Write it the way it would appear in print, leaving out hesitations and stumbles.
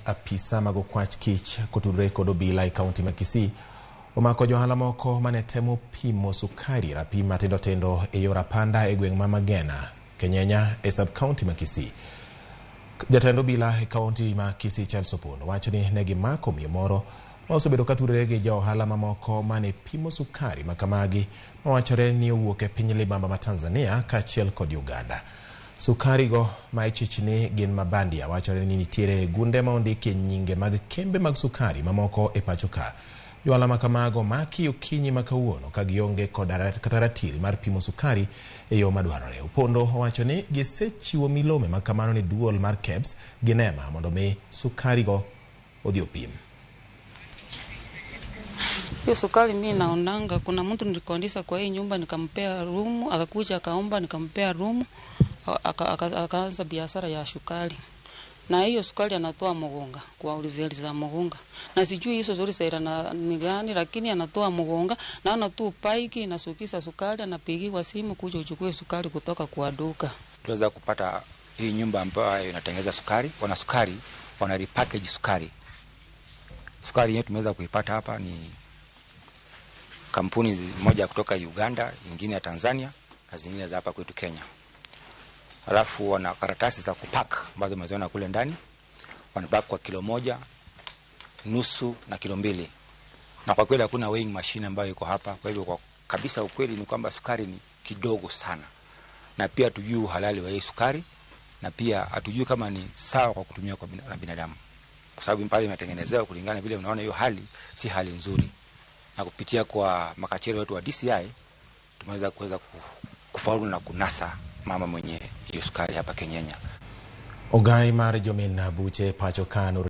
apisa mag okwach kich kotudore kod obila e kaunti ma Kisii omako johala moko mane temo pimo sukari rapim matindo tindo e yor apanda e gweng' ma Magena, Kenyenya e sub kaunti ma Kisii. Jatend obila e kaunti ma Kisii Charles Opondo wacho ni ne gimako miyo moro ma osebedo ka tudore gi jo ohala mamoko mane pimo sukari ma kamagi mawachore ni owuok e piny libamba ma Tanzania kaachiel kod Uganda. Sukari go ma ichich ni gin mabandia wachore ni nitiere gunde ma ondikie nyinge mag kembe mag sukari mamoko e pacho ka. Johala ma kamago maki okinyi ma kawuono ka gionge kod kata ratil mar pimo sukari e yo madwarore. Opondo owacho ni gisechiwo milome ma kamano ne duol mar KEBS gi NEMA mondo mi sukari go odhi opim. Hiyo sukari mimi naonanga, kuna mtu nilikodisha kwa hii nyumba nikampea rumu, akakuja akaomba nikampea rumu, akaanza biashara ya sukari. Na hiyo sukari anatoa Mugunga kwa ulizeli za Mugunga. Na sijui hizo zuri na ni gani, lakini anatoa Mugunga naona tu paiki inasukisa sukari, anapigiwa simu kuja uchukue sukari kutoka kwa duka. Tuweza kupata hii nyumba ambayo inatengeneza sukari, wana sukari, wana repackage sukari. Sukari yetu tumeweza kuipata hapa ni kampuni moja kutoka Uganda, ingine ya Tanzania na zingine za hapa kwetu Kenya. Alafu wana karatasi za kupack ambazo umeziona kule ndani, wanapack kwa kilo 1, nusu na kilo 2. Na kwa kweli hakuna weighing machine ambayo iko hapa. Kwa hivyo kwa kabisa ukweli ni kwamba sukari ni kidogo sana. Na pia hatujui uhalali wa hii sukari, na pia hatujui kama ni sawa kwa kutumia kwa na binadamu. Kwa sababu pale imetengenezewa kulingana vile unaona hiyo hali si hali nzuri. Na kupitia kwa makachero wetu wa DCI tumeweza kuweza kufaulu na kunasa mama mwenye hiyo sukari hapa Kenyenya. Ogai mar jomin buche pacho ka